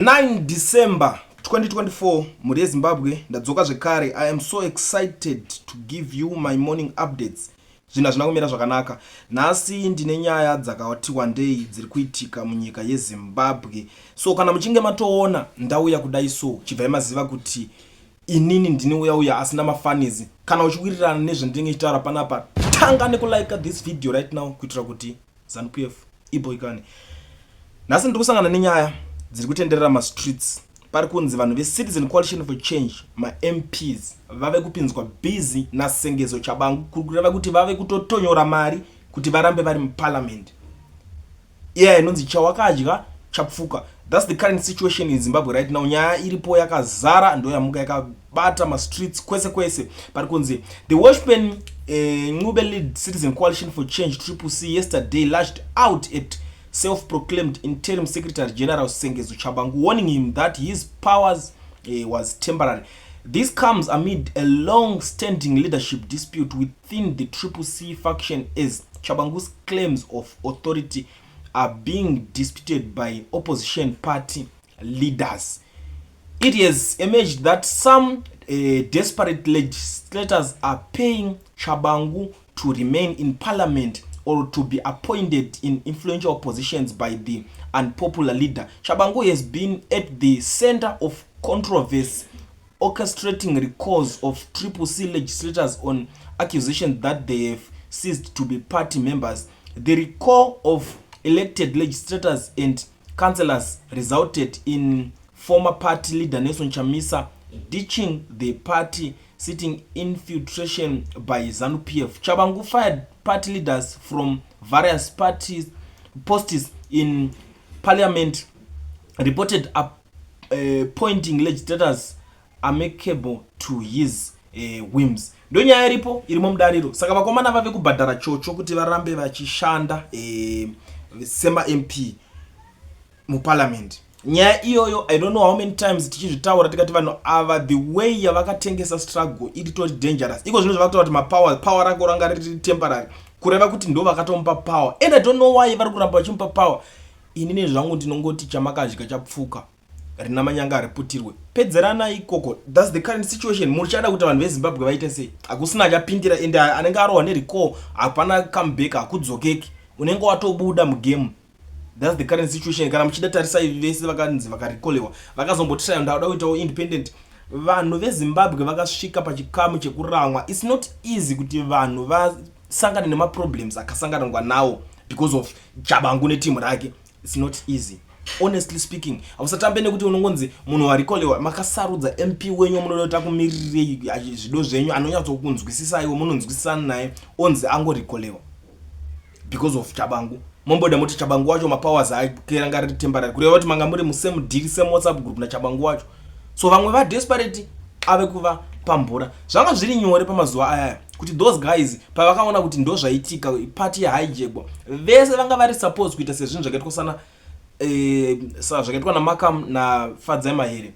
9 December 2024, mhuri yeZimbabwe, ndadzoka zvekare. I am so excited to give you my morning updates. Zvinhu hazvina kumira zvakanaka nhasi. Ndine nyaya dzakati wandei dziri kuitika munyika yeZimbabwe. So kana muchinge matoona ndauya kudai, so chibvai maziva kuti inini ndini uya uya asina mafanizi. Kana uchiwirirana nezvandinenge chitaura panapa, tanga nekulike this video right now kuitira kuti ZANU PF iboikane. Nhasi ndiri kusangana nenyaya dziri kutenderera mastreets. Pari kunzi vanhu veCitizen Coalition for Change, maMPs, vave kupinzwa busy naSengezo Tshabangu, kuri kureva kuti vave kutotonyora mari kuti varambe vari muparliament. Iya inonzi chawakadya chapfuka. That's the current situation in Zimbabwe right now. Nyaya iripo yakazara, ndo yamuka yakabata mastreets kwese kwese. Pari kunzi the Welshman Ncube led Citizen Coalition for Change, Triple C, yesterday lashed out at self-proclaimed interim secretary general Sengezo Tshabangu, warning him that his powers was temporary. This comes amid a long-standing leadership dispute within the Triple C faction, as Tshabangu's claims of authority are being disputed by opposition party leaders. It has emerged that some desperate legislators are paying Tshabangu to remain in parliament or to be appointed in influential positions by the unpopular leader. Tshabangu has been at the center of controversy, orchestrating recalls of Triple C legislators on accusations that they have ceased to be party members. The recall of elected legislators and councillors resulted in former party leader Nelson Chamisa ditching the party, citing infiltration by ZANU PF. Tshabangu fired party leaders from various parties posts in parliament, reported appointing legislators amicable to his whims. Ndo nyaya iripo, irimo mudariro. Saka vakomana vave kubhadhara chocho kuti varambe vachishanda semaMP muparliament. Nyaya iyoyo, I don't know how many times tichizvitaura, tikati vanhu ava, the way yavakatengesa struggle iritori dangerous. Iko zvino zvavakutaura kuti mapower, power rako ranga riri temporary, kureva kuti ndo vakatomupa power, and I don't know why vari kuramba vachimupa power. Inini zvangu ndinongoti chamakadya chapfuka, rina manyanga hariputirwe. Pedzerana ikoko. That's the current situation. Muchada kuti vanhu veZimbabwe vaite sei? Hakusina achapindira, ende anenge arohwa nerecall hapana comeback, hakudzokeki, unenge watobuda mugame. That's the current situation. Kana muchida, tarisai vese vakanzi vakarecallwa, vakazombotry ndauda kuitawo independent. Vanhu veZimbabwe vakasvika pachikamu chekuramwa. It's not easy kuti vanhu vasangane nemaproblems akasanganwa nawo because of Tshabangu netimu rake. It's not easy, honestly speaking. Hausatambe nekuti unongonzi munhu warecallwa. Makasarudza MP wenyu, munoda kuti akumirirei zvido zvenyu, anonyatsokunzwisisaiwo, munonzwisisana naye, onzi angorecallwa because of Tshabangu. Momboda muti Tshabangu wacho mapowers ake ranga riri temporary, kureva kuti manga muri musame deal, same WhatsApp group naTshabangu wacho. So vamwe vadesperate ave kuva pambura. Zvanga zviri nyore pamazuva ayaya kuti those guys pavakaona kuti ndo zvaitika, party yahijackwa, vese vanga vari suppose kuita sezvinhu zvakaitwa sana sa zvakaitwa naMarkham naFadzai Mahere.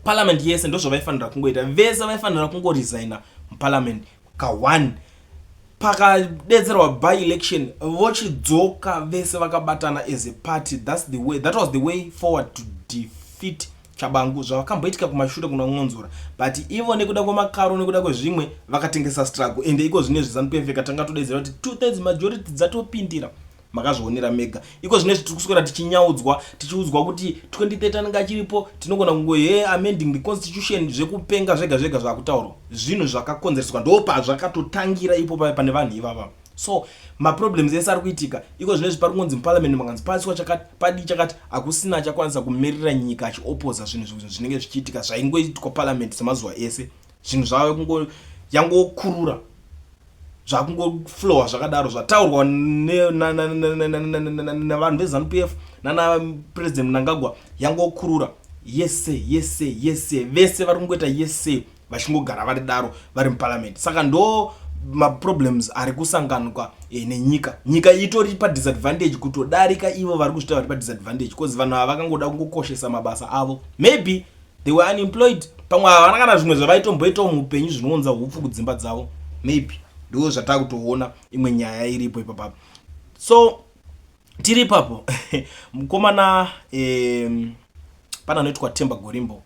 Parliament yese ndo zvavaifanira kungoita. Vese vaifanira kungoresigna muparliament ka1. Pakadetserwa by election, vochidzoka vese vakabatana as a party. That was the way forward to defeat Tshabangu, zvavakamboitika kumashure kuna Mwonzora. But ivo nekuda kwemakaro, nekuda kwezvimwe, vakatengesa struggle. Ende iko zvino zveZANU PF katanga todedzera kuti 2/3 majority dzatopindira. Makazvionera mega. Iko zvinezvi tiri kuswera tichinyaudzwa, tichiudzwa kuti 2030 anenge achiripo, tinogona kungohe amending the constitution, zvekupenga zvega zvega zvakutaurwa. Zvinhu zvakakonzereswa, ndo pazvakatotangira ipo pane vanhu ivava. So maproblems ese ari kuitika iko zvinezvi, pari kungonzi muparliament makanzi paswa chakati, padii chakati, hakusina achakwanisa kumirira nyika achioposa zvinhu zvinenge zvichiitika. Zvaingoitwa parliament semazuva ese, zvinhu zvave kungo yangokurura, zvakungoflowa zvakadaro. Zvataurwa nevanhu veZANU PF nana President Mnangagwa, yangokurura yese yese yese. Vese vari kungoita yese, vachingogara vari daro vari muparliament. Saka ndo maproblems ari kusanganwa nenyika. Nyika itori padisadvantage kutodarika ivo vari kuzvita vari padisadvantage, because vanhu ava vakangoda kungokoshesa mabasa avo. Maybe they were unemployed, pamwe havana kana zvimwe zvavaitomboitawo muupenyu zvinounza upfu kudzimba dzavo. Maybe ndo zvatakutoona. Imwe nyaya iripo ipapapo, so tiri ipapo, mukomana. Pane anoitwa Temba Gorimbo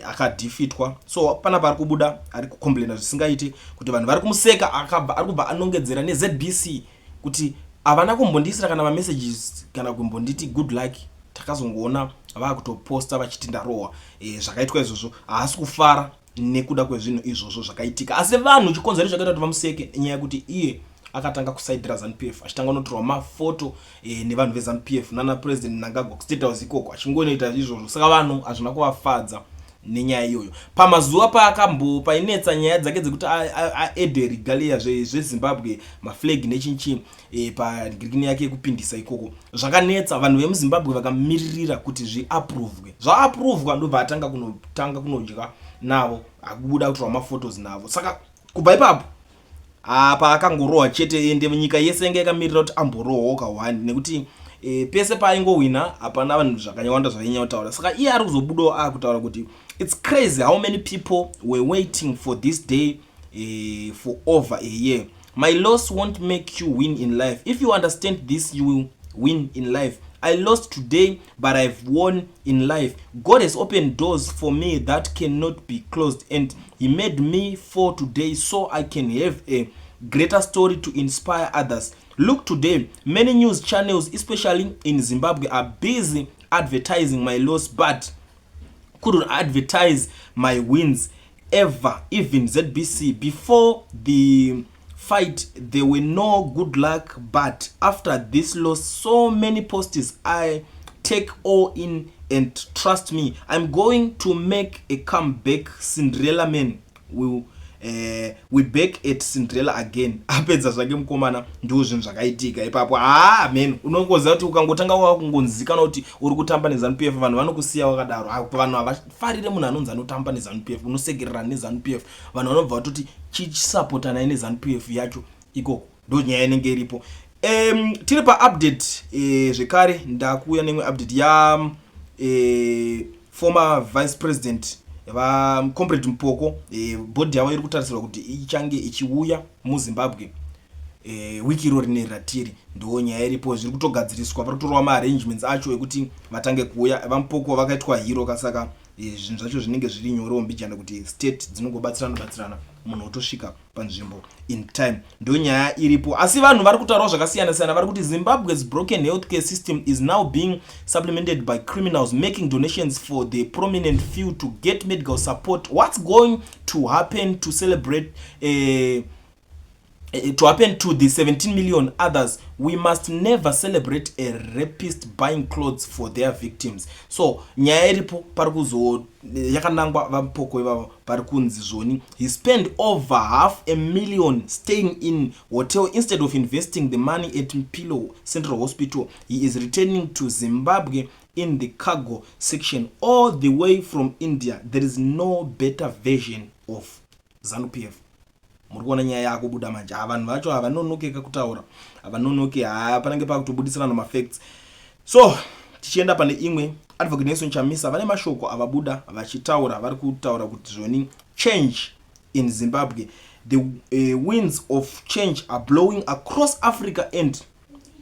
akadefeatwa. So panapa ari kubuda ari kucomplaina zvisingaiti kuti vanhu vari kumuseka. Akabva ari kubva anongedzera neZBC kuti havana kumbondiisira kana mamessages kana kumbonditi good luck. Takazongoona vakutoposta vachiti ndarohwa. Zvakaitwa izvozvo, haasi kufara nekuda kwezvinhu izvozvo zvakaitika. Asi vanhu, chikonzero chakaita kuti vamuseke inyaya yekuti iye akatanga kusaidhira ZANU PF, achitanga unotorwa mafoto nevanhu veZANU PF nana President Mnangagwa kuState House ikoko, achingonoita izvozvo. Saka vanhu hazvina kuvafadza nenyaya iyoyo. Pamazuva paakambo painetsa nyaya dzake dzekuti aadde regalia zveZimbabwe, maflag nechinchi pagirikini yake yekupindisa ikoko, zvakanetsa vanhu vemuZimbabwe vakamiririra kuti zviaprovwe. Zvaaprovwa, ndobva atanga kunotanga kunodya navo, akubuda kutorwa maphotos navo. Saka kubva ipapo apa akangorohwa chete. Ende nyika yese yange yakamirira kuti amborohwawo ka1, nekuti pese paaingowina hapana vanhu zvakawanda zvainyanya kutaura. Saka iye ari kuzobudawo akutaura kuti it's crazy how many people were waiting for this day for over a year. My loss won't make you win in life. If you understand this, you will win in life. I lost today, but I've won in life. God has opened doors for me that cannot be closed, and he made me fall today so I can have a greater story to inspire others. Look today, many news channels, especially in Zimbabwe, are busy advertising my loss but couldn't advertise my wins ever. Even ZBC, before the fight there were no good luck, but after this loss, so many posts. I take all in, and trust me, I'm going to make a comeback. Cinderella man will we back at Cinderella again. Apedza zvake mukomana. Ndo zvinhu zvakaitika ipapo. Haa man, unongoziva kuti ukangotanga wakungonzikana kuti uri kutamba neZANU PF, vanhu vanokusiya wakadaro. Vanhu havafarire munhu anonzi anotamba neZANU PF, unosekerera neZANU PF. Vanhu vanobva vatoti chichisapotanai neZANU PF yacho ikoko. Ndo nyaya inenge iripo. Tiri paupdate zvekare. Ndakuuya neimwe update ya former vice president vaComrade Mphoko. Body yavo iri kutarisirwa kuti ichange ichiuya muZimbabwe wiki iro rine ratiri. Ndo nyaya iripo. Zviri kutogadziriswa, vari kutorwa maarrangements acho ekuti vatange kuuya. VaMphoko vakaitwa hero kasaka zvinhu zvacho zvinenge zviri nyorewo mbijana kuti state dzinongobatsirana batsirana, munhu otosvika panzvimbo in time. Ndo nyaya iripo. Asi vanhu vari kutaurawo zvakasiyana siyana. Vari kuti Zimbabwe's broken healthcare system is now being supplemented by criminals making donations for the prominent few to get medical support. What's going to happen to celebrate to happen to the 17 million others? We must never celebrate a rapist buying clothes for their victims. So nyaya iripo pari kuzo yakanangwa vaMphoko ivavo. Pari kunzi zvoni he spent over half a million staying in hotel instead of investing the money at Mpilo Central Hospital. He is returning to Zimbabwe in the cargo section all the way from India. There is no better version of ZANU PF. Muri kuona nyaya yakubuda manje. Ha, vanhu vacho havanonokeka kutaura, havanonoke. Ha, panenge pakutobudisirana mafacts. So tichienda pane imwe, Advocate Nelson Chamisa vane mashoko avabuda vachitaura. Vari kutaura kuti zvoni change in Zimbabwe, the winds of change are blowing across Africa and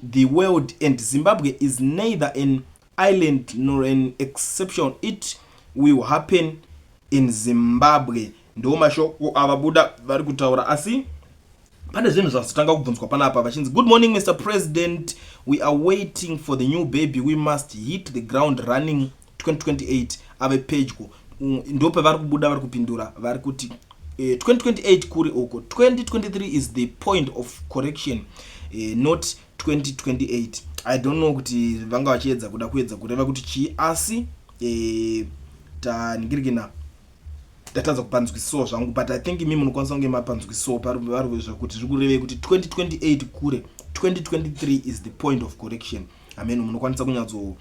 the world, and Zimbabwe is neither an island nor an exception. It will happen in Zimbabwe. Ndo mashoko avabuda vari kutaura. Asi pane zvinhu zvazotanga kubvunzwa panapa vachinzi, "Good morning, Mr President. We are waiting for the new baby. We must hit the ground running. 2028 ave pedyo." Ndo pavari kubuda vari kupindura, vari kuti 2028 kuri uko. 2023 is the point of correction, not 2028. I don't know kuti vanga vachiedza kuda kuedza kureva kuti chii, asi taningirikina ndatadza kupanzwisisawo zvangu, but I think imi munokwanisa kunge mapanzwisisawo pari kuti zviri kurevei kuti 2028 kure, 2023 is the point of correction. Amen. Munokwanisa kunyatso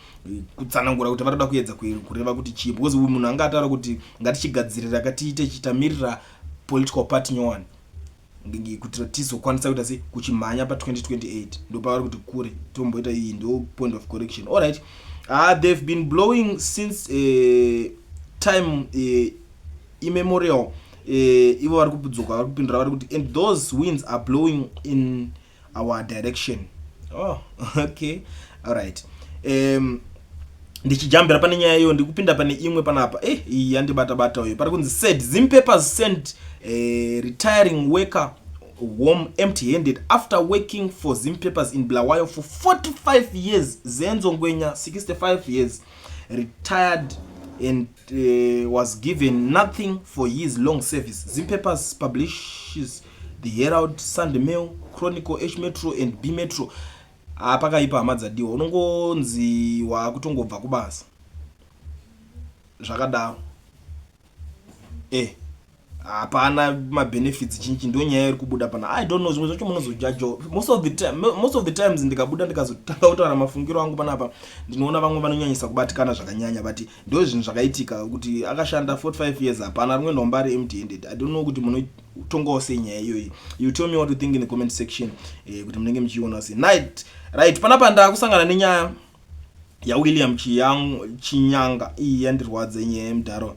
kutsanangura kuti vari kuda kuedza kureva kuti chii, because uyu munhu anga ataura kuti ngatichigadzirira, katiite chitamirira political party nyowani kuti tizokwanisa kuita sei kuchimhanya pa2028. Ndo pavari kuti kure, tomboita iyi ndo point of correction. Alright, they've been blowing since time immemorial. Ivo vari kudzoka vari kupindura, vari kuti and those winds are blowing in our direction. Oh, okay, alright. Ndichijambira pane nyaya iyo, ndikupinda pane imwe panapa. Iyi yandibata bata uyo. Pari kunzi said Zimpapers sent retiring worker home empty handed after working for Zimpapers in Bulawayo for 45 years. Zenzo Ngwenya, 65 years, retired and was given nothing for his long service. Zimpapers publishes the Herald, Sunday Mail, Chronicle, H Metro and B Metro. Pakaipa, hama dzadiwa. Unongonzi waakutongobva kubasa zvakadaro. Hapana mabenefits chinchi. Ndo nyaya iri kubuda pana. I don't know, zvimwe zvacho munozojajo. Most of the times ndikabuda ndikazotanga kutaura mafungiro angu panapa, ndinoona vamwe vanonyanyisa kubatikana zvakanyanya, but ndo zvinhu zvakaitika kuti akashanda 45 years, hapana rimwe nhomba ari empty handed. I don't know kuti munotongawo sei nyaya iyoyi. You tell me what you think in the comment section, kuti munenge muchiiona sei. Night right, panapa ndakusangana nenyaya yaWilliam Chinyanga. Iyi yandirwadza nyaya yemudharo.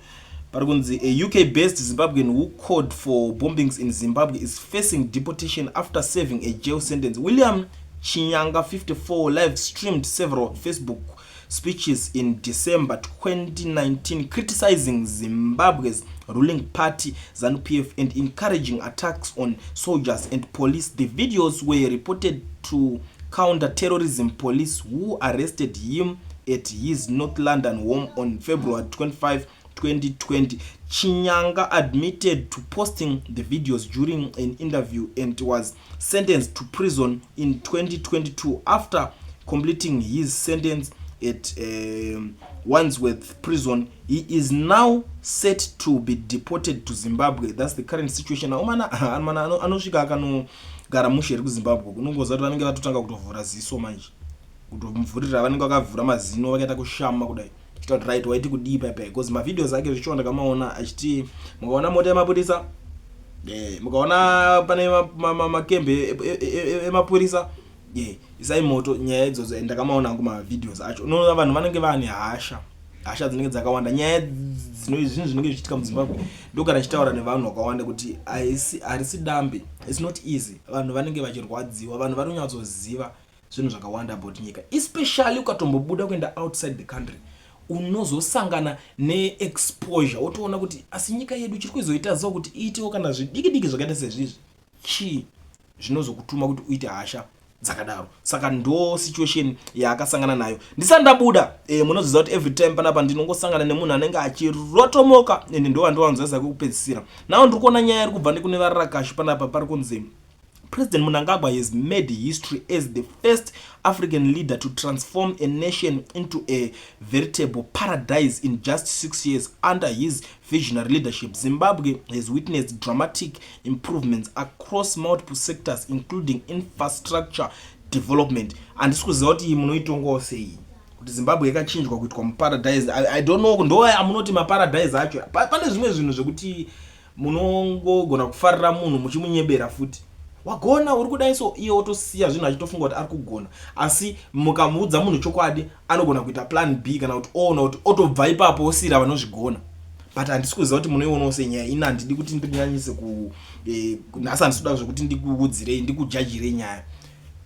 Pari kunzi a UK based Zimbabwean who called for bombings in Zimbabwe is facing deportation after serving a jail sentence. William Chinyanga, 54, live streamed several Facebook speeches in December 2019 criticizing Zimbabwe's ruling party, ZANU-PF, and encouraging attacks on soldiers and police. The videos were reported to counter-terrorism police, who arrested him at his North London home on February 25, 2020. Chinyanga admitted to posting the videos during an interview and was sentenced to prison in 2022. After completing his sentence at Wandsworth Prison, he is now set to be deported to Zimbabwe. That's the current situation. Mana mana anosvika akanogara mushe iri kuZimbabwe, unongoziva kuti vanenge vatotanga kutovhura ziso manje, kutomuvhurira. Vanenge vakavhura mazino, vakaita kushama kudai, chita kuti right, waiti kudii paipai? Because mavideos ake zvichiwa ndakamaona achiti mukaona mota yemapurisa, mukaona pane makembe emapurisa, isai moto. Nyaya idzodzo ndakamaona hangu mavideos acho. Unoona vanhu vanenge vane hasha, hasha dzinenge dzakawanda. Nyaya zvinhu zvinenge zvichiitika muZimbabwe, ndogara ndichitaura nevanhu vakawanda kuti harisi dambe. It's not easy. Vanhu vanenge vachirwadziwa, vanhu vari kunyatsoziva zvinhu zvakawanda about nyika, especially ukatombobuda kuenda outside the country, unozosangana neexposure, wotoona kuti asi nyika yedu chiri kuzoita so kuti iitewo kana zvidiki diki zvakaita sezvizvi, chii zvinozokutuma kuti uite hasha dzakadaro? Saka ndo situation yaakasangana nayo. Ndisati ndabuda, munoziva kuti every time panapa ndinongosangana nemunhu anenge achirotomoka, ende ndo vandiwanzwaza kwekupedzisira. Now ndiri kuona nyaya iri kubva nekune vararakashi panapa. Pari kunzi President Mnangagwa has made history as the first African leader to transform a nation into a veritable paradise in just 6 years. Under his visionary leadership, Zimbabwe has witnessed dramatic improvements across multiple sectors, including infrastructure development. Handisi kuziva kuti munoitongawo sei, kuti Zimbabwe yakachinjwa kuitwa muparadise. I don't know ndo amunoti maparadise acho. Pane zvimwe zvinhu zvekuti munongogona kufarira munhu muchimunyebera futi, wagona, uri kudai so, iye otosiya zvinhu achitofunga kuti ari kugona. Asi mukamuudza munhu chokwadi, anogona kuita plan B, kana kuti oona kuti otobva ipapo, osiyira vanozvigona. But handisi kuziva kuti munoionawo senyaya ini. Handidi kuti ndinyanyise ku nhasi handisi kuda zvekuti ndikuudzirei, ndikujajirei nyaya.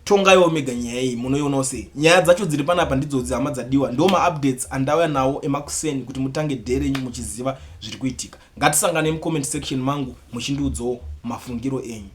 Tongaiwo mega nyaya iyi, munoionawo sei? Nyaya dzacho dziri panapa ndidzodzi, hama dzadiwa. Ndo maupdates andauya nawo emakuseni kuti mutange day renyu muchiziva zviri kuitika. Ngatisangane mucomment section mangu muchindiudzawo mafungiro enyu.